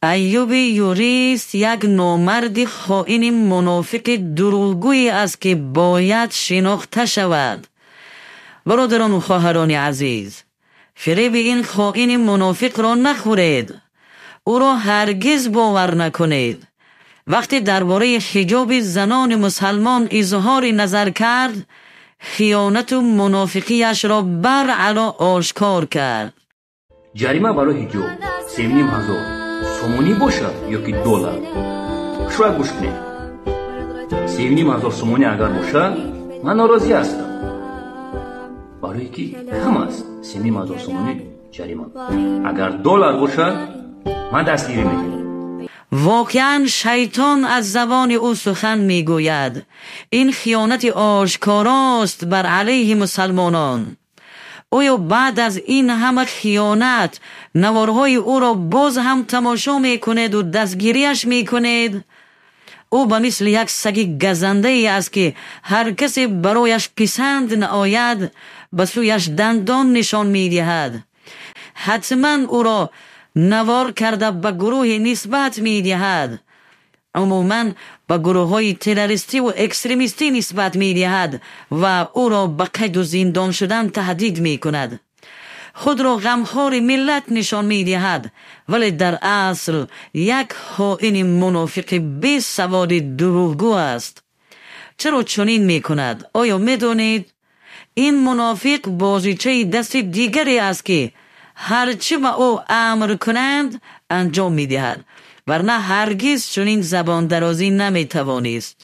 Айюби юрист як номарди хоини мунофиқи дурӯғгӯе аст, ки бояд шинохта шавад. Бародарону хоҳарони азиз, фиреби ин хоини мунофиқро нахӯред, ӯро ҳаргиз бовар накунед. Вақте дар бораи ҳиҷоби занони мусалмон изҳори назар кард, хиёнату мунофиқияшро баръало ошкор кард. Ҷарима барои ҳиҷоб 3500 сомонӣ бошад ё ки доллар? Шояд гӯш кунед. 3500 сомонӣ агар бошад, ман норозӣ ҳастам, барое ки кам аст 3500 сомонӣ ҷарима. Агар доллар бошад, ман дастгирӣ мекунам. Воқеан, шайтон аз забони ӯ сухан мегӯяд. Ин хиёнати ошкорост бар алайҳи мусалмонон. Оё баъд аз ин ҳама хиёнат наворҳои ӯро боз ҳам тамошо мекунеду дастгириаш мекунед? Ӯ ба мисли як саги газандае аст, ки ҳар касе барояш писанд наояд, ба сӯяш дандон нишон медиҳад. Ҳатман ӯро навор карда ба гурӯҳе нисбат медиҳад, умуман ба гурӯҳҳои террористиву экстремистӣ нисбат медиҳад ва ӯро ба қайду зиндон шудан таҳдид мекунад. Худро ғамхори миллат нишон медиҳад, вале дар асл як хоини мунофиқи бесаводи дурӯғгӯ аст. Чаро чунин мекунад, оё медонед? Ин мунофиқ бозичаи дасти дигаре аст, ки ҳар чӣ ба ӯ амр кунанд, анҷом медиҳад, варна ҳаргиз чунин забондарозӣ наметавонист.